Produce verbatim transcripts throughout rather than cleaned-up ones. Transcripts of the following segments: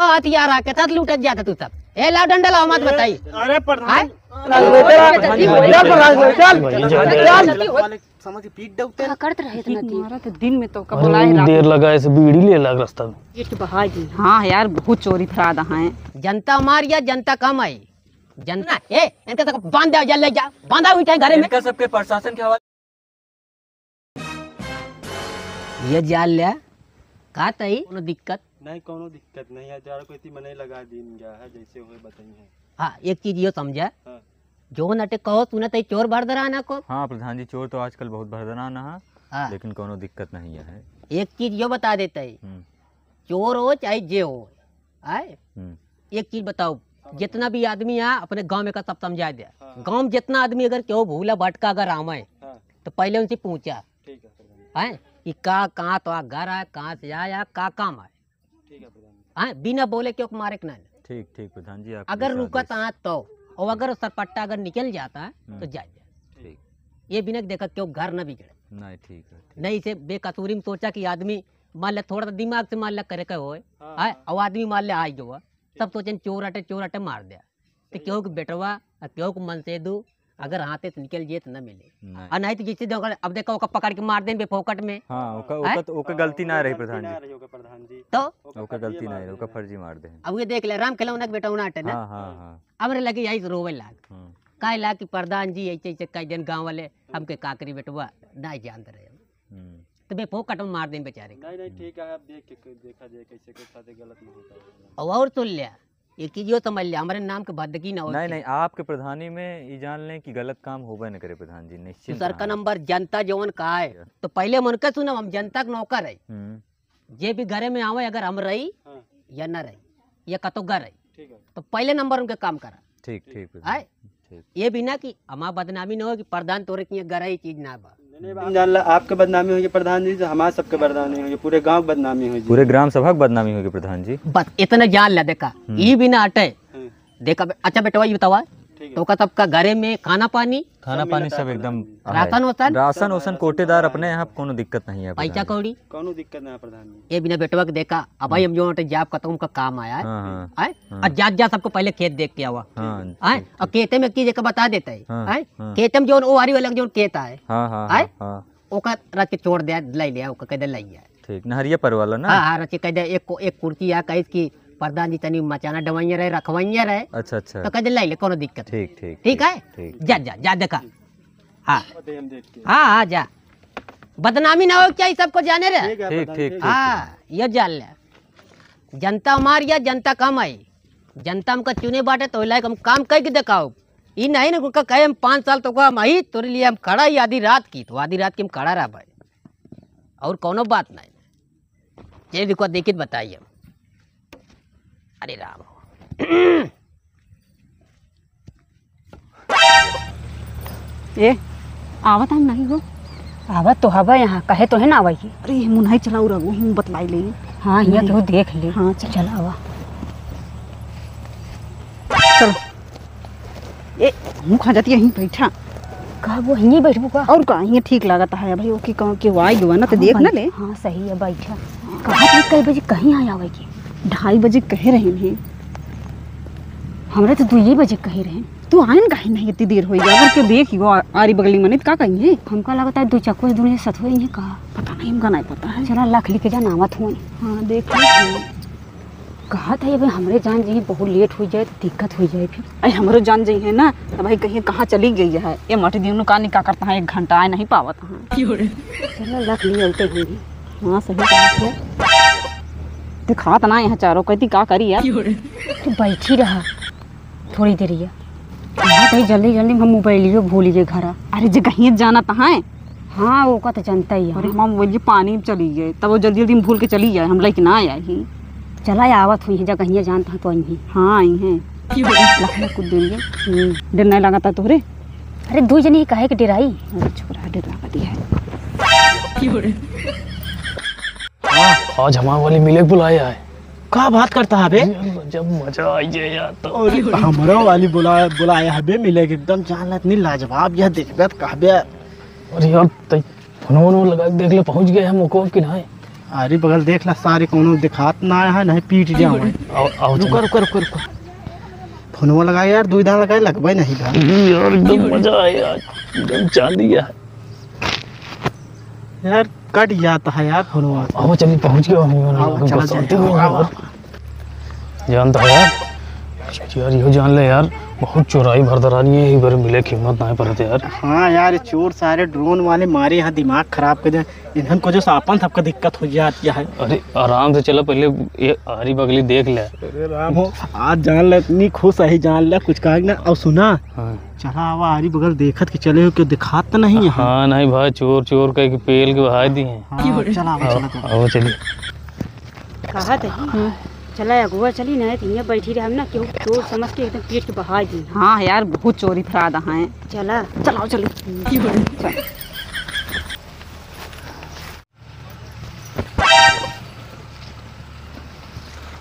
हथियार आके साथ लूटत जाता तू सब। ए, लाओ डंडा लाओ, मत बताई। अरे प्रधान। आय? चल, चल, चल, चल। समझ के पीट दे उते। का करत रहे इतना देर? मारा तो दिन में तो का अरे, बुलाए वो रात देर में। लगा, ऐसे बीड़ी ले लाग रास्ता में। ये तो बहा जी। हाँ यार, बहुत चोरी फराद हैं। जनता मार या जनता कम आई? जनता, ए, इनका तो बांध दे, जा ले जा, बांधा हुई घरे में। इनका सबके प्रशासन के हवाले। ये जान लिया, का तई कोनो दिक्कत? नहीं, कोनो दिक्कत नहीं है, चारों को इतनी मनई लगा दीन गया है, जैसे हुए बताई है। हाँ, एक चीज यो समझा, हाँ। जोन अटे कहो सुनत है चोर भरदराना को। हाँ प्रधान जी, चोर तो आजकल बहुत भरदराना है, हाँ। लेकिन कोनो दिक्कत नहीं है। एक चीज यो बता देते है, हम्म। चोर हो चाहे जे हो, आए? हम्म। एक चीज बताओ, हाँ, जितना बताओ। भी आदमी है अपने गांव में का सब समझा दे। हाँ। गांव में जितना आदमी अगर केहू भूला भटका अगर आवे, हाँ। तो पहले उनसे पूछा, ठीक है प्रधान। हैं कि का, कहाँ तो घर है, कहाँ से आया, का काम है? ठीक है प्रधान। हैं, बिना बोले क्यों मारे के ना। ठीक, ठीक प्रधान जी, आप अगर जैसा रुकत आदेश। हाँ तो, और अगर सरपट्टा अगर निकल जाता है, हम्म। तो जाए। ठीक। ये बिना देखा क्यों घर न बिगड़े। नहीं, ठीक है, ठीक। नहीं, इसे बेकसूरी में सोचा कि आदमी मान ले थोड़ा सा दिमाग से मान ले करे के होए, हाँ, हैं? हाँ। और आदमी मान ले आई जो है, सब ठीक। सोचें चोर अटे, चोर अटे मार दे। तो सही केहू बात। के बेटवा, आ केहू के मनसेदू, अगर हाथे से निकल जाए तो न मिले। नहीं। आ नहीं तो जिससे देखो, अब देखो, ओका पकड़ के मार देन बेफोकट में। हाँ, ओका, हैं? ओका तो, ओका गलती ना रही प्रधान जी। ओका गलती ना रही, ओका फर्जी मार देन। ओका गलती ना रही, ओका फर्जी मार देन। अब ये देख ले, राम खिलौना के बेटौना अटे ना। हाँ, हाँ, हाँ। अब रे लगे यही से रोवे लाग। हाँ। काहे लाग कि प्रधान जी ऐसे, ऐसे कह देन गाँव वाले, हमके का करी बेटवा, नहीं जानत रहे। हम्म। तो बेफोकट में मार देन बेचारे के। नहीं, नहीं, ठीक है, अब देख के, देखा जाए कैसे के साथे गलत नहीं होता है। और, और सुन लिया, एक चीज यो समझ लिया, हमारे नाम के भद्दकी ना हो नहीं, के। नहीं, आपके प्रधानी में ई जान लें कि गलत काम होबे न करे प्रधान जी, निश्चिंत दूसर का रहा। नंबर जनता जवन का है, या। तो पहले हम उनका सुनब, हम जनता के नौकर है। हम्म। जे भी घरे में आवे, अगर हम रही हाँ। या ना रही, या कतो घर रही, ठीक है। तो पहले नंबर उनके काम करा। ठीक, ठीक, प्रधान। आए? ठीक। ये भी ना कि हमार बदनामी न हो कि प्रधान तोरे की घर है, ये चीज ना बा। नहीं, नहीं, हम जान ला, आपके बदनामी होगी प्रधान जी, तो हमार सबके बदनामी होगी, पूरे गांव के बदनामी होगी। पूरे ग्राम सभा के बदनामी होगी प्रधान जी। बस इतना जान ला, देखा, हम्म। ये भी ना अटे। हाँ। देखा बे-, अच्छा बेटवा, ये बतावा, ठीक है। तो का सबका घरे में खाना पानी? खाना सब पानी मिलता सब है एकदम प्रधान जी। राशन वसन? राशन सब वसन है, कोटेदार सब अपने है। यहाँ कोनो दिक्कत नहीं है प्रधान पैसा जी। कौड़ी? कोनो दिक्कत ना है प्रधान जी। ये बिना बेटवा के देखा, अब भाई हम्म। हम जो वहाँ जाब का तो उनका काम आया है। हाँ, हाँ। आए? हाँ। और जात जात सबको पहले खेत देख के आवा। हाँ, आए? ठीक, और ठीक। खेते में की जगह बता देता है। हाँ, आए? हाँ। खेते में जो वो आरी वाला जो खेत आए। हाँ, हाँ, आए? हाँ, हाँ। ओका रच के छोड़ दे, ले लिया, ओका कह दे ले आए। ठीक, नहरिया पर वाला ना? हाँ, हाँ, रच के कह दे, एक को-, एक कुर्सी आ, कहिस कि प्रधान जी तनी मचाना डवैया रहे, रखवैया रहे। अच्छा, अच्छा। तो कह दे ले ले, कोनो दिक्कत ठीक, नहीं। ठीक, ठीक ठीक, है? ठीक। जा, जा, जा देखा। हाँ। बताइए, हम देख के। हाँ, हाँ, जा। बदनामी ना हो क्या, ये सबको जाने रहे? ठीक है, ठीक, प्रधान, ठीक, ठीक। ठीक। हाँ, ये जान ले। जनता हमार या जनता कम आई। जनता हमका चुने बाटे तो लायक हम काम कह के दिखाओ। ई नहीं ना उनका कहे हम पाँच साल तो हम आई, तोरे लिए हम खड़ा ही आधी रात की, तो आधी रात की हम खड़ा रह भाई। और कोनो बात नहीं। जे भी को देखित बताइए। अरे राम। ए, आवत हम नहीं हो। आवत तो हवा यहाँ, कहे तो है ना आवे की। अरे, ये मुन्हाई चलाऊ रघु, हम बतलाई ले। हाँ, यहाँ नहीं। तो देख ले। हाँ, चल। चल आवा। चलो। ए, मुँह खा जाती यहीं बैठा। का वो यहीं बैठबू का? और का, यहीं ठीक लागत है भाई, ओके कहूँ के वाई गवा ना, तो हाँ, देख ना बैठ-, ले। हाँ, सही है, बैठा। कहा था कई बजे कहीं आया आवे की? ढाई बजे कहे रहे हैं। हमरा तो दुइये बजे कहे रहे। तू आयन काहे नहीं, इतनी देर होई गया? अगर के देख यो आ-, आरी बगली मनित का कहीं है? हमका लगता है दो चक्कू दुनिया सत होई है का? पता नहीं, हमका नहीं पता है। चला लख लिखे जा नावत होई। हाँ, देख ले। कहा था ये भाई हमरे जान जी बहुत लेट हो जाए तो दिक्कत हो जाए फिर। अरे हमरो जान जी है ना, तो भाई कहीं कहाँ चली गई है? ये मटी दिन का नहीं का करता है, एक घंटा आए नहीं पावत है। क्यों रे? चला लख लिए होते होंगे। हाँ, सही बात है। दिखात ना यहाँ चारों, कहती का करी यार? क्यों रे? तू बैठी रहा थोड़ी देर ये। हाँ, तई जल्दी जल्दी में हम मोबाइलियो भूल गए घरा। अरे, जे कहीं जाना तो है। हाँ, ओका तो जनता ही है। अरे, हम मोबाइल पानी में चली गए, तब वो जल्दी जल्दी में भूल के चली जाए, हम लेके ना आया ही। चला आवत हुई है, जगहिया जानता है तो आई ही। हाँ, आई हैं। लखनऊ कुछ देर ये। हम्म, डर नहीं लगा था तोहरे? अरे, दो जने ही काहे के डेराई? अरे, छोरा, डर लगा दिया है। आज हमार वाली मिले के बुलाया है। का बात करता है बे? अरे, जब मजा आई जाए यार तो। अरे, हमरा वाली बुला-, बुलाया है बे मिले के, एकदम जान ला इतनी लाजवाब, यह देखबे त कहबे। अरे यार, तई फोन वोन लगा के देख ले, पहुँच गए हम ओको कि नहीं? अरे बगल देख ला सारे, कौनो दिखात ना है, नहीं पीट जावे। आओ, आओ, रुका, चलो। रुका, रुका, रुका। फोनवा लगाए यार, दुई दान लगाए, लगबे नहीं बा। यार, एकदम मजा आए यार, एकदम चांदी है। यार, कट जाता है यार फोनवा। आओ, चलिए, पहुँच गया हूँ, आओ, चला जाए। जानता है यार, यार, यो जान ले यार, बहुत चोराई भरदरानी है, एक बार मिले की हिम्मत ना परत यार। हाँ यार, ये चोर सारे drone वाले मारे यहाँ दिमाग खराब कर दे। इन्हन को जो सापन सबका दिक्कत हो जाती है। अरे आराम से चला, पहले ये आरी बगली देख ले। अरे राम हो, आज जान ले, इतनी खुश है, जान ले कुछ कहा ना। और सुना, हाँ। चला आवा आरी बगल देखत के चले हो, क्यों दिखात तो नहीं है। हाँ नहीं भाई, चोर चोर कह के पेल के बहाय दी हैं। हाँ, चला आवा, चला तो। आओ चलिए। कहा तो ही। हाँ। चला अगुआ चली ना, तो यहाँ बैठी रहे हम ना, क्यों चोर समझ के एकदम पीट के बहाय दी। हाँ यार, बहुत चोरी फरादा हैं। चला। चलाओ चलो। चल।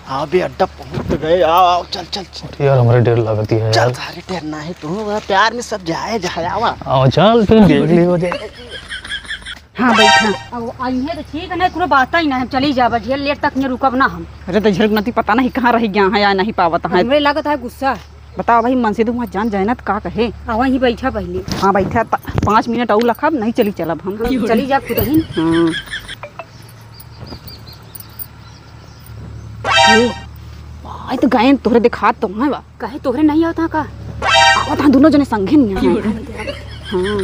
हाँ बे, अड्डा पहुँच तो गए। आओ, आओ, चल, चल, चल। यार, हमरे डर लगती है चल, यार। सारे डर ना है, तू प्यार में सब जाए, जाए, आवा। आओ, चल, तू देख ली हो जाए। हाँ, बैठा। अब आइए तो ठीक है, नहीं, कोनो बात ही ना, हम चली जाब, ढेर लेट तक नहीं रुकब ना हम। अरे, तो झलक नती पता नहीं कहाँ रह गया है या नहीं पावत है। हमरे लागत है गुस्सा। बताओ भाई, मन से तो वहाँ जान जाए ना तो का कहे? आ, वहीं बैठा पहले। हाँ, बैठा, त-, पाँच मिनट और लखब, नहीं चली चलब हम। हम चली जा खुद ही। हाँ। ए, भाई तो गायन तोहरे दिखात तो है बा। कहे तोहरे नहीं आवत है का? आवत है, दोनों जने संगे नहीं आवत। हाँ,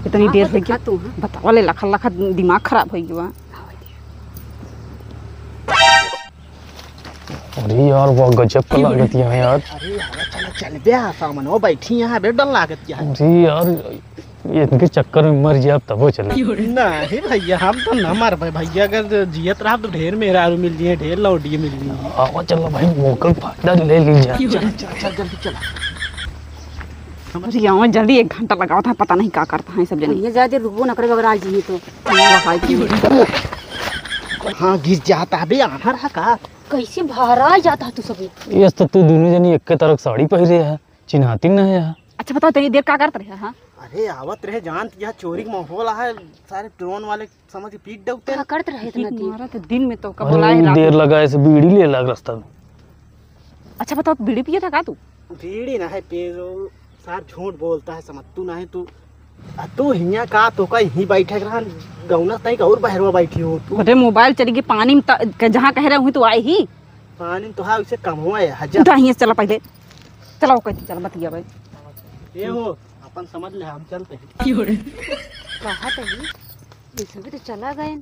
इतनी हाँ, देर हो गया। बतावा ले, लखा लखा दिमाग खराब हो गया। अरे यार, वाह, गजब का लागत यहाँ यार। अरे यार, चल, चल बे, सामने वो बैठी यहाँ बे, डर लागत यहाँ। अरे यार, ये इनके चक्कर में मर जाए तबो चले। नहीं भैया, हम तो न मरबे भैया, अगर जियत रहब तो ढेर मेहरारू मिल जिए, ढेर लौंडिये मिल जिए। आवा चलो भाई, मौका का फायदा ले ली जाए। चल, चल, चल, जल्दी चल। अरे यार, जल्दी, एक घंटा लगावत है, पता नहीं का करता है सब जने। ये ज्यादा रुकबो न करे, अगर आ जाइए तो। हाँ, घिस जाता है बे, आन्हर है का? कैसे भरा जाता है तू सब? ये तो तू दोनों जनी एक तरह साड़ी पहरे है, चिन्हाती नहीं है। अच्छा बताओ, तनी देर का करत रहे, हाँ? अरे आवत रहे, जानत यहाँ चोरी के माहौल है, सारे drone वाले समझ के पीट डौते। का करत रहे इतना देर? मारा तो दिन में तो का अरे, बुलाए वो रात देर में। लगा, ऐसे बीड़ी ले लग रास्ता में। अच्छा बताओ, बीड़ी पिए था का तू? बीड़ी ना है, पे-, वो सार झूठ बोलता है, समझ तू ना है तू। आ तू हियाँ का, तो का यहीं बैठे के रहन, गौना तई का और बहरवा बैठी हो तू। अरे मोबाइल चली गई पानी में, त-, क-, जहाँ कह रहे हुई तो आई ही। पानी में तो हाँ, उसे कम हुआ है, हजार। उठा हियाँ से चला पहले, चला वो कहती, चला बतिया भाई। ये हो, अपन समझ ले, हम चलते हैं। कहा तो ही, ये सभी तो चला गए।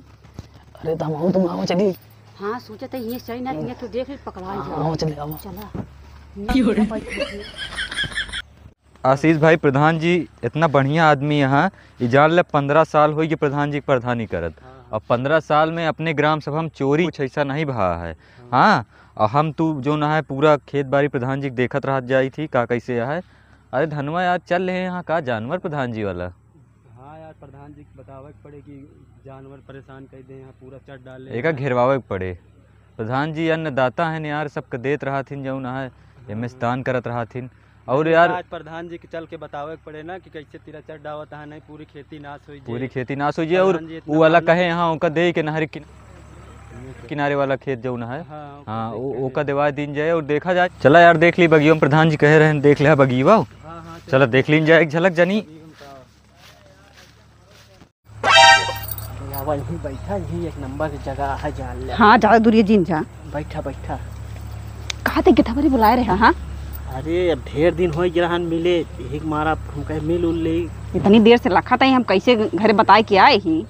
अरे तो हम आओ, तुम आओ, चली। हाँ, सोचा था ये सही ना, ये तो देख ले, पकड़ा हाँ, जाओ। आओ, चले, आओ। चला। आशीष भाई, प्रधान जी इतना बढ़िया आदमी यहाँ, ई जान ले, पन्द्रह साल होई के प्रधान जी के प्रधानी करत। हाँ, हाँ। अब पन्द्रह साल में अपने ग्राम सभा में चोरी कुछ ऐसा नहीं भा है। हाँ। हाँ, और हम तू जो ना है, पूरा खेत बारी प्रधान जी के देखत रहत जाई थी, का कैसे है। अरे धनवा यार, चल रहे यहाँ का जानवर प्रधान जी वाला। हाँ यार, प्रधान जी के बतावे के पड़े कि जानवर परेशान कर दे, यहाँ पूरा चट डाले एका हैं। घेरवावे के पड़े। प्रधान जी अन्नदाता हैं यार, सबके देत रहथिन जौन है, एमे से हाँ। दान करत रहथिन। और नहीं, यार आज प्रधान जी के चल के बतावे के पड़े ना कि कैसे तेरा चट डावत है, नहीं पूरी खेती नाश हो जाए। पूरी खेती नाश हो जाए। और प्रधान जी इतना वो वाला मालिक कहे यहाँ ओका दे के नहर किन-, किनारे वाला खेत जौन है, हाँ, ओका हाँ, दे ओ-, के ओका देवा दीन जाए और देखा जाए। चला यार, देख ली बगियो में, प्रधान जी कहे रहे, देख ले बगियो। हाँ, हाँ, चला चलो। देख लीन जाए एक झलक जनी। या वहीं बैठा, यही एक नंबर की जगह है, जान ले। हाँ, ज्यादा दूर ये जिन जा। बैठा, बैठा। कहा थे कितना बारी बुलाए रहे, हाँ? अरे, अब ढेर दिन हो गया हन मिले, यही के मारा हम कहे मिल उल ले। इतनी देर से लखा था, हम कैसे घरे बताए के आए ही?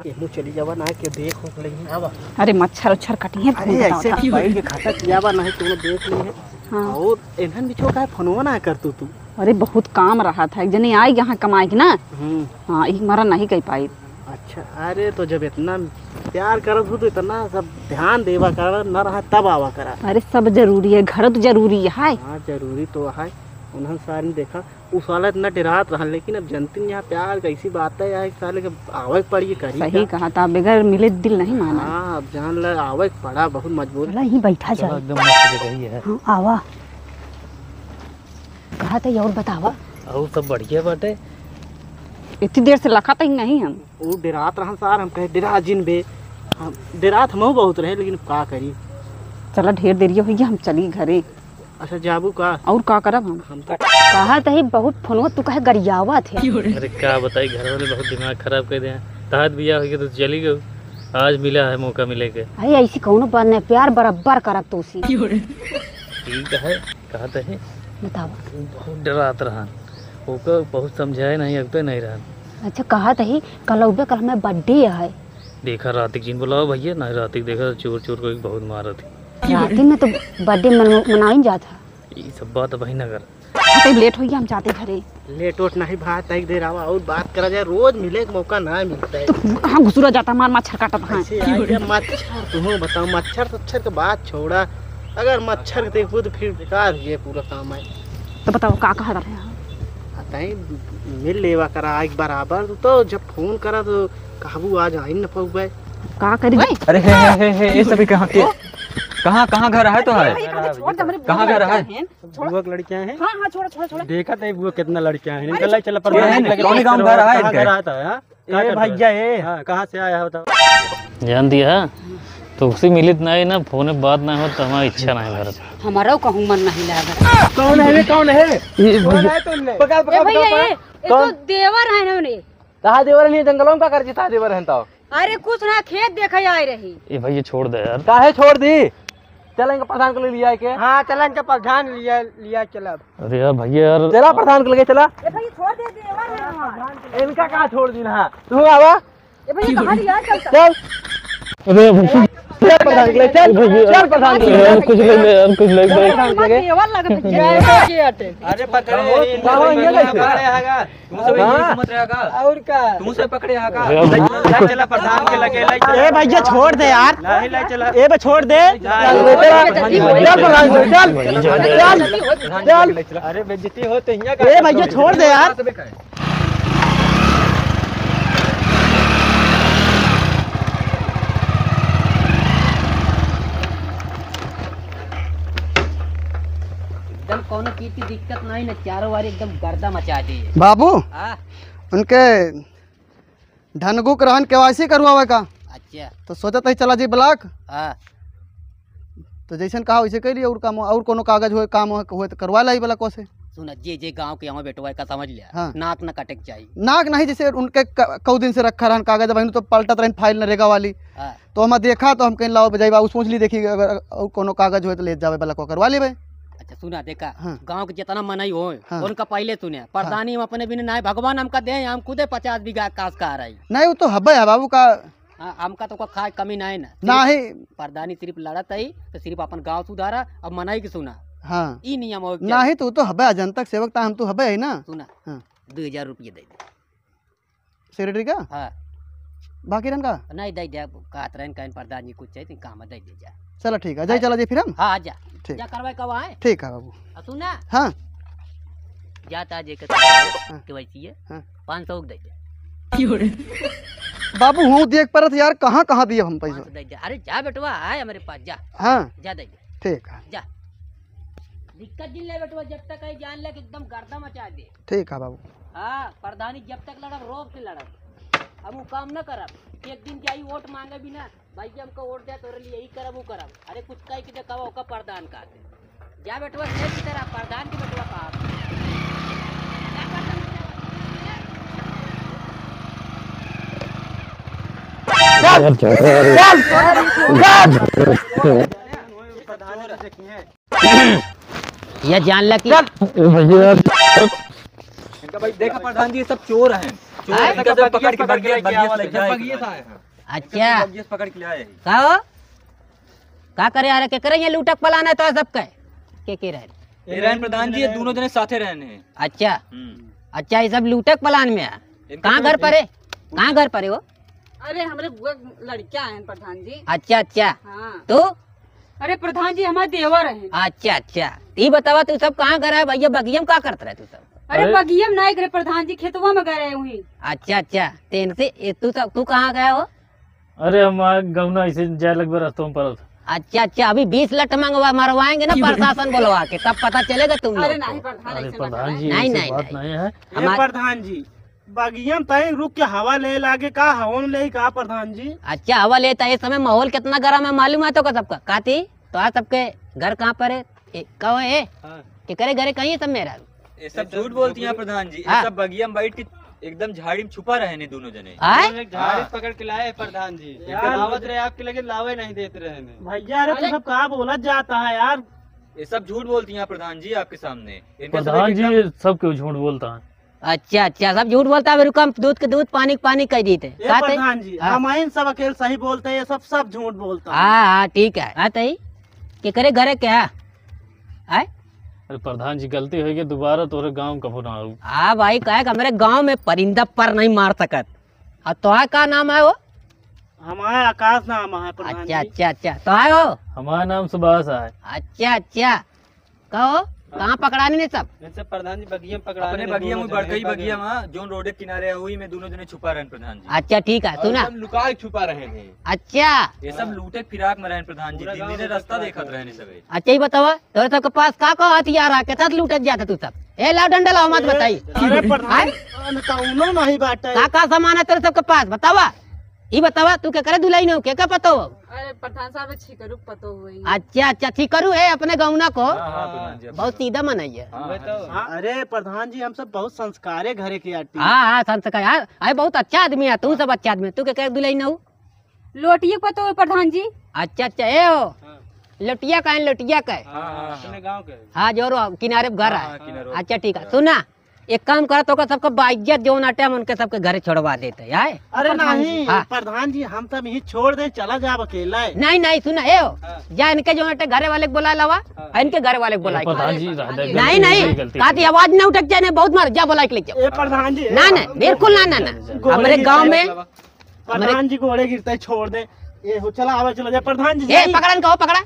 केहू चली जावा ना, के देख उख लेही। आवा। अरे, मच्छर उच्छर कटी है, अरे, फोन बताओ ऐसे था। बैठ के खाता किया बा, नहीं केहू देख ली है। हाँ। और इन्हन बिछो काहे फोनवा ना कर तू, तू? अरे, बहुत काम रहा था, एक जने आई यहाँ कमाए के ना। हम्म। हाँ, एक मारा नहीं कह पाई। अच्छा, अरे, तो जब इतना प्यार करत हो, तो इतना सब ध्यान देवा कर, न रहा तब आवा करा। अरे, सब जरूरी है, घर तो जरूरी है। हाँ, जरूरी तो है। उन्हन सारी देखा, उ साला इतना डेरात रहन, लेकिन अब जनती यहाँ प्यार कैसी बात है यार, साले के आवे के पड़ी, करी सही क्या? कहा था, बगैर मिले दिल नहीं माना। हाँ, अब जान ले, आवे के पड़ा, बहुत मजबूर। चला, यहीं बैठा चलो, जाए। एकदम मस्त जगह ही है। हाँ, आवा। कहा था, और बतावा। और सब बढ़िया बाटे। इतनी देर से लखा तक नहीं हम। वो डेरात रहन सार, हम कहे, "डेरा जिन बे।" हम डेरात हमहू बहुत रहे, लेकिन का करी। चला, ढेर देरिया होइ गया, हम चली घरे। अच्छा, जाबू का? और का करब हम? हम तो कहत ही बहुत फोनवा तू काहे गरियावत है। अरे का बताई, घर वाले बहुत दिमाग खराब कर दे हैं। तहत बियाह होइ गया तो चली गयो, आज मिला है मौका मिले के। अरे ऐसी कौनो बात नहीं, प्यार बराबर करब तो उसी। ठीक है, कहत ही। बतावा। बहुत डरात रहन, ओकर बहुत समझाए नहीं, अब तो नहीं रहन। अच्छा, कहत ही कल उबे, कल हमें बर्थडे है। देखा रातिक जिन बुलाओ भैया, नहीं रातिक देखा चोर चोर को एक बहुत मारत है। रातिक में तो बर्थडे मन-, मनाइन जात है। ई सब बात वही ना कर। हाँ, तो लेट होइ गया, हम जाते घरे। लेट ओट नहीं भाई, तैक देर आवा और बात करा जाए, रोज मिले के मौका ना मिलता है। तो कहाँ घुसुरा जाता, मार मच्छर काटत है। ऐसे आई गया मच्छर, तुम बताओ, मच्छर सच्छर के बात छोड़ा, अगर मच्छर के देखबो तो फिर बेकार हुई है पूरा काम है। तो बताओ का कहा रहे हैं? आ, तैं मिल लेवा करा एक बराबर, तू तो जब फोन करा तो कहबू आज आई न पउबे। का करी? अरे हे, हे, हे, हे, ये सभी कहाँ के? कहाँ, कहाँ घर है तो है? अरे, ये कहाँ छोड़ दे, हमरे कहाँ घर है? छोड़। बुआ के लड़कियां हैं। हाँ, हाँ, छोड़ो, छोड़ो, छोड़ो। देखा था बुआ कितना लड़कियां हैं। अरे, इनका लाई चला, छोड़ो, पता नहीं छोड़ो, लगे कौन गाँव घर है कहाँ इनका? घर आता है, हाँ? ए भैया, ए। हाँ, कहाँ से आया है बताओ? जान दिया, तो उसी मिलित नहीं ना, फोन पे बात नहीं हो तो हमारी इच्छा नहीं भरत। हमारा कहूँ मन नहीं लागत। कौन है रे, कौन है? ये कौन भैया। है तुमने? पकड़, ए पकड़, भैया, पकड़, ए, पकड़। ए तो कौन? देवर है ना उन्हें। कहाँ देवर नहीं, जंगलों में का कर जी था देवर है तो? अरे कुछ ना, खेत देखे आए रही। ए भैया, छोड़ दे यार। काहे छोड़ दी? चल इनका प्रधान के लिए लिया के। हाँ, चल इनका प्रधान लिया, लिया चलब। अरे यार भैया यार। चला प्रधान के लिए चला। ए भाई, छोड़ दे, देवर है हमार। इनका कहाँ छोड़ दी ना? तू आवा। ए भाई, कहाँ लिया चलता? चल। अरे भैया। चल प्रधान के लिए, चल। भैया। चल प्रधान के लिए। यार, कुछ ले ले यार, कुछ ले ले। चल प्रधान के लिए। देवर लगे भैया। अरे पकड़ो, ये कहाँ हो? ये कैसे? पकड़े आगा। तू से हाँ। घूमत रहा का? और का? तू से पकड़े हा का? अरे, ले चला प्रधान के लगे, ले चला। ए भैया, छोड़ दे यार। नहीं, ले चला। ए बे, छोड़ दे। जा। चल, ले चला। चल प्रधान, चल। चल, चल। अरे बेइज्जती हो तो हियाँ का ए भैया, छोड़ दे यार। एकदम कौनो चीज की दिक्कत नहीं ना, चारों वारी एकदम गर्दा मचा दे। बाबू, हाँ? उनके धनगुक रहन केवाईसी करवावे का। अच्छा। तो सोचत ही चला जी ब्लॉक। हाँ। तो जैसन कहा वैसे कह लिया, और काम, और कोनो कागज होए, काम होए, होए तो करवा लाई ब्लॉक से। सुना, जे, जे गाँव के यहाँ बेटवा का समझ लिया, हाँ। नाक न कटे के चाहिए। नाक नहीं, जैसे उनके क-, कऊ दिन से रखा रहन कागज, अब तो पलटत रहन फाइल नरेगा वाली। हाँ। तो हम देखा तो हम कहीं लाओ बजाई बाबू सोच ली, देखी अगर और कोनो कागज होए तो ले जावे ब्लॉक करवा लेबे। अच्छा सुना, देखा, हाँ। गाँव के जितना मनई होए, हाँ। उनका पहले सुने। हाँ। प्रधानी हम अपने बिना नाय, भगवान हमका दे, हम खुदे पचास बीघा कास का रही। नहीं, वो तो हब्बे है बाबू का। हाँ, हमका तो का खाए कमी नाय ना। सिर्फ नहीं। प्रधानी सिर्फ लड़त ही, तो सिर्फ अपन गाँव सुधारा, अब मनई के सुना। हाँ। ई नियम हो गया। नहीं, तो वो तो हब्बे, जनता के सेवक ता हम तो हब्बे है ना। सुना। हाँ। दो हजार रुपये दे दे। सेक्रेटरी का? हाँ। बाकी रहन का? नहीं, दे दे, कहत रहन, कहन प्रधान जी कुछ चाहिए, तो काम दे दे जा। चला ठीक है, जाई हाँ। चला जी फिर हम। हाँ, जा। ठीक। जा करवाए का वहाँ है? ठीक है बाबू। आ, सुना? हाँ। जाता जे के हाँ। केवाईसी है, हाँ। पाँच सौ दे दे। बाबू, हूँ देख परत यार, कहाँ, कहाँ दिए हम पैसा? पाँच सौ दे दे। अरे जा बेटवा, आए हमारे पास, जा। हाँ। जा दे दे। ठीक है। जा। दिक्कत जिन ले बेटवा, जब तक आई जान ले कि एकदम गर्दा मचा दे। ठीक है बाबू। हाँ, प्रधानी जब तक लड़ब, रोब से लड़ब। हम वो काम न करब। एक दिन जाई वोट मांगे भी ना, भाई हमको वोट दे, तोरे लिए ही करब, वो करब। अरे कुछ कह के देखावा, ओका प्रधान का दे। जा बेटवा, शेर की तरह प्रधान की बेटवा का। चल, चल, चल, चल। ये जान ला कि चल। ए भैया यार। इनका भाई देखा प्रधान जी, ये सब चोर हैं। चोर हैं? हैं? इनका सब पकड़ के बगिया, बगिया से लेके आए हैं। अच्छा। बगिया से पकड़ के ले आए हैं। का हो? का करे आ रहे? के करे ये लूटक पलान है तो सबके? के के रहे? ये रहन प्रधान जी, ये दोनों जने साथे रहने हैं। अच्छा। हम्म। अच्छा, ये सब लूटक पलान में है। इनका कहाँ तो घर पर है? कहाँ घर पर है वो? अरे, हमरे बुआ के लड़कियां हैं प्रधान जी। अच्छा, अच्छा। हाँ। तो? अरे प्रधान जी, हमारे देवर हैं। अच्छा, अच्छा। तो ये बतावा, तू सब कहाँ गए रहे भैया? बगिया में का करत रहे तू सब? अरे अरे। बगिया में नहीं गए प्रधान जी, खेतवा में गए रहे हुई। अच्छा, अच्छा। तो इनसे, ए, तू सब, तू कहाँ गया हो? अरे हम आ गौना ऐसे जाए लगबे रस्तों में पड़त। अच्छा, अच्छा। अभी बीस लठ मंगवा, मरवाएंगे ना प्रशासन बुलवा के, तब पता चलेगा तुम लोग अरे को। नहीं प्रधान, अरे ऐसे बात प्रधान नहीं। जी, नहीं, ऐसी नहीं, बात नहीं। नहीं है। ए हमार- प्रधान जी, बगिया में तई रुक के हवा ले लागे का, हवा में ले का प्रधान जी? अच्छा, हवा लेता है, इस समय माहौल कितना गरम है, मालूम है तो का सबका? काती, तो आज सबके घर कहाँ पर है? ए, कहो ए? हाँ। केकरे घरे कहीं सब मेहरारू? ये सब झूठ बोलती हैं प्रधान जी, ये हाँ। सब बगिया में बैठ के एकदम झाड़ी में छुपा रहे ने दोनों जने। आय? दोनों एक झाड़ी हाँ। पकड़ के लाए हैं प्रधान जी, यार। आवत रहे आपके, लेकिन लावे नहीं देते रहे ने। भैया, अरे तू अरे। सब का बोलत जाता है यार? ये सब झूठ बोलती हैं प्रधान जी आपके सामने। इनके सब प्रधान एक जी एकदम सब क्यों झूठ बोलता है? अच्छा, अच्छा, सब झूठ बोलता है। रुका, हम दूध के दूध, पानी के पानी कह देते। ए का ते? प्रधान जी, हाँ। हम इन सब अकेल सही बोलते हैं, ये सब, सब झूठ बोलता है। हाँ, हाँ, ठीक है। हाँ, तई, केकरे घरे के है? आय? अरे प्रधान जी, गलती हो गई, दोबारा तोरे गाँव कभो ना आऊ। हाँ भाई, कहे कि हमरे गाँव में परिंदा पर नहीं मार सकत। और तोहार का नाम है वो? हमारा आकाश नाम है प्रधान अच्छा, जी। अच्छा, अच्छा। तोहार हो? हमारा नाम सुभाष है। अच्छा, अच्छा। कहो, हाँ। कहाँ पकड़ाने ने सब? इनसे प्रधान जी बगिया में पकड़ाने अपने ने बगिया दोनों में, जने बड़कई बगिया। बगिया में, जोन रोड के किनारे है, वही में दोनों जने छुपा रहे हैं प्रधान जी। अच्छा, ठीक है, और सुना। एकदम लुका के छुपा रहे हैं। अच्छा। ये सब लूटे फिराक में रहे हैं प्रधान जी, पूरा दिन गाँव दिन में रास्ता छुपा देखत रहे हैं। रहे हैं सब। अच्छा, ये बतावा, तोरे सबके पास का का हथियार है, के साथ लूटत जाता तू सब? ए, लाओ डंडा लाओ, मत ए, बताई। अरे प्रधान, आय? कौनो नहीं बाटे। का का सामान है तोरे सबके पास, बतावा। ई बतावा, तू केकरे दुलहिन हो, केकर पतोह हो? अरे प्रधान साहब, छिकरू पतोह हुई। अच्छा, अच्छा, छिकरू है अपने गौना को। हाँ, हाँ, प्रधान जी, बहुत सीधा मनई है। हाँ, हाँ, हाँ। अरे प्रधान जी, हम सब बहुत संस्कारे घरे के आटी। हाँ, हाँ, संस्कार। हाँ, अरे बहुत अच्छा आदमी है, तू सब अच्छा आदमी है। तू केकर दुलहिन हो? लोटिया के पतोह हो प्रधान जी। अच्छा, अच्छा, ए हो। हाँ। लोटिया का है, लोटिया का है। हाँ, हाँ, हाँ। अपने गाँव के। हाँ, जो रो-, किनारे पे घर हाँ, है। हाँ, किनारे पे अच्छा, ठीक है। घर है। सुना, एक काम करा, तो ओकर सबके बाइज्जत जौन आटे, हम उनके सबके घरे छोड़वा देते, आय? अरे प्रधान जी। नहीं, हाँ। प्रधान जी, हम सब यहीं छोड़ दे, चला जाब अकेला है। नहीं, नहीं, सुना, ए हो, हाँ। जा इनके जौन आटे घरे वाले के बुला लावा, हाँ। और इनके घरे वाले के ए, बुला के प्रधान जी, लावा। रह दे, नहीं, गलती नहीं, हो गई, गलती काती हो गई। आवाज ना उठक जाए, नहीं, बहुत मार, जा बुला के ले जाओ। ए प्रधान जी, ना, ए, ना, बिल्कुल ना, ना, ना। गोड़े हमरे गिरते गाँव हैं, में, प्रधान जी गोड़े गिरते हैं, छोड़ दे। ए हो, चला आवा, चला जा, प्रधान जी, ए, जाइए। पकड़ा इनका, हो, पकड़ा।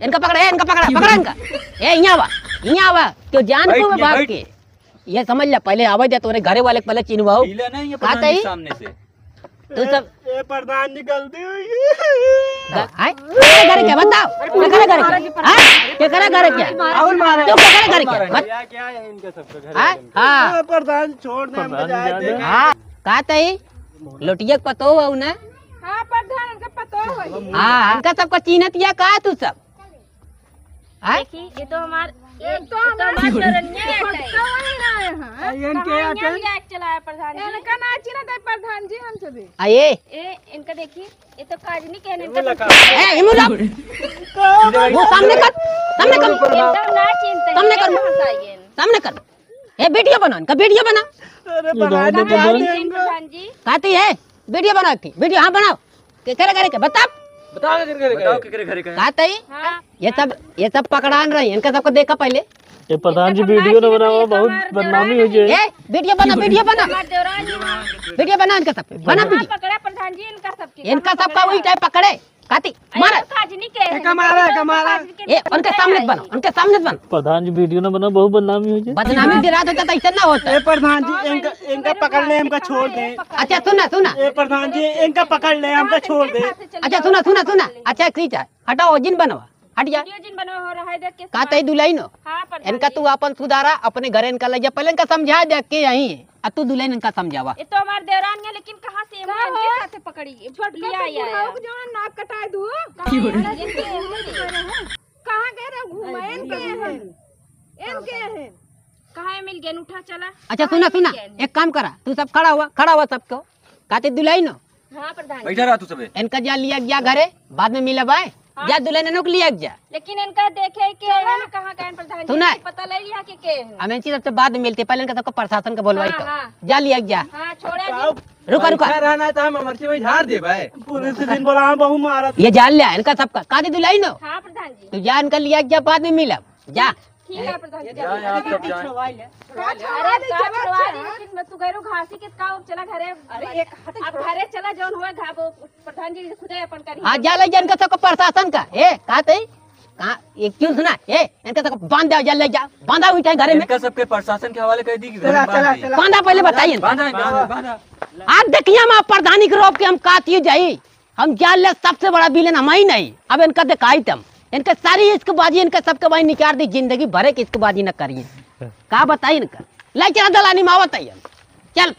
इनका पकड़ा, ए, इनका पकड़ा, पकड़ा इनका। ए, यहाँ आवा, यहाँ आवा। क्यों जान बैठ, को ये बात बैठ। के? ये समझ ले, पहले आवे दे, तोरे घरे वाले के पहले चिन्हवाओ। पीला नहीं, ये का प्रधान जी तई? सामने से। तू सब ए, ए, प्रधान जी, गलती हुई। ग-, आय? केकरे घरे के? बताओ। केकरे घरे के? हाँ? केकरे घरे के? और मारे। तू केकरे घरे के? बत-, क्या, क्या है इनका सबका घर हाँ? वाले? हाँ। ए, प्रधान, छोड़ दे, हमको प्रधान जाए जी, दे। हाँ। का तई? लोटिया के पतोह हो ना? हाँ, प्रधान, उनका पतोह हो। हाँ, उनका सबका चिन्हत या का तू सब? आय? देखी, ये तो हमार, ये ये तो तो हमार हमार चरनिया है। छोटका वही ना है, हाँ। आ, ये इनके कहाँ यहाँ यहाँ के? लिया के चला है प्रधान जी? इनका ना चिन्हत है प्रधान जी, हम सभी। आ, ये? ए, इनका देखी, ये तो काजनी के इनका वो लगा। ए, इमू ला। वो सामने कर, सामने कर। एकदम ना चिन्हते हैं, सामने कर। ये कहाँ से आई है? सामने कर। ए, वीडियो बना, इनका वीडियो बना। अरे, ये बना गाँव दे, में बना दे। प्रधान जी। काती है? वीडियो बनाओ, एक ठे वीडियो, हाँ, बनाओ। केकरे घरे के? बता। बताओ केकरे घरे के? बताओ केकरे घरे के? का तई? हाँ। ये सब, ये सब पकड़ान रही, इनका सबको देखा पहले। ये प्रधान जी, वीडियो न बनावा, बहुत बदनामी हो जाए। ए, वीडियो बना, वीडियो बना। हमार देवरान जी। वीडियो बना इनका सब, बना हाँ, वीडियो। पकड़ा प्रधान जी इनका सबके। इनका सबका वही टाइप पकड़े। काती, अरे, मारा। तो काजनी के है, एका मारा, तो एका मारा। काजनी के ए, उनके सामने बना, उनके सामने बना। प्रधान जी, वीडियो ना बना, बहुत बदनामी हो जाए। बदनामी के रात होता तो ऐसा ना होता। ए, प्रधान जी, हाँ, इनका, मैंने इनका पकड़ ले, हमका छोड़ दे। अच्छा, सुना, सुना। ए, प्रधान जी, इनका पकड़ ले, हमका छोड़ दे। अच्छा, सुना, सुना, सुना। अच्छा, ठीक है, हटाओ, जिन बनवा, हट जा। वीडियो जिन बनवा हो रहा है, देख के का तई दुलहिन हो? हाँ, प्रधान जी। इनका तू अपन सुधारा, अपने घर इनका ले जा, पहले इनका समझा दे के यहीं। आ तू दुलहिन इनका समझावा। ये तो हमार देवरान है, लेकिन कहाँ से ये का इनके हो? साथे पकड़ी? ये छोटका लिया तो आया बुढ़ाऊ है। के जवान नाक कटाए दू। कहाँ है? ये तो है। कहाँ गए रहे घूमे? अरे इनके भैया। हैं। इनके हैं। कहाँ है? मिल गए, उठा चला। अच्छा, कहाँ सुना, है? सुना, मिल गए। एक काम करा, तू सब खड़ा हुआ, खड़ा हुआ सबको। काती दुलहिन हो? हाँ, प्रधान जी। बैठा रहा तू सबे। इनका जा लिया गया घरे, बाद में मिलब आए। हाँ। जा दुलहिन इनको लिया जा। लेकिन इनका देखे के है ना, कहाँ का है प्रधान जी, सुना। पता ले लिया कि के है। हम इनकी सबसे बाद में मिलते, पहले इनका सबको प्रशासन का बोलवाई हाँ, तो। हाँ। जा लिया जा। हाँ, छोड़ा जी। रुका, रुका। बैठा रहना तो हम मर्ची में झाड़ देबे। पुलिस दिन बोला, हम बहु मारत। ये जान लिया इनका सबका। काती दुलहिन हो? हाँ, प्रधान जी। तू जा इनका लिया जा, बाद में मिलब। जा। ठीक है, प्रधान जी। जा, जा, आप सब जाएं। अरे, का छुड़वा दी, लेकिन मैं तू कह रहा हूँ, घासी के का, चला घरे। अरे, एक हाथ अब घरे चला, जौन हुआ घा-, वो प्रधान जी खुदे अपन करी। हाँ, जा ले जा इनका सबको प्रशासन का। ए, का तई? कहाँ? ये क्यों सुना? ए, इनका सबको बांध दे, जा ले जा। बांधा हुई चाहे घरे में। इनका सबके प्रशासन के हवाले कर दी कि चला, घर बांध चला, दी? चला। बांधा पहले बताइए। बांधा, बांधा, बांधा। आज देखिए हम आप प्रधानी के रोक के हम कातिए जाई। हम जान ले सबसे बड़ा विलेन हम ही नहीं। अब इनका दिखाई तम। इनका सारी इश्कबाजी, इनका सबके भाई निकाल दी, जिंदगी भरे की इश्कबाजी न करिए। का बताई इनका? ले चला दलानी में आवत है हम। चल।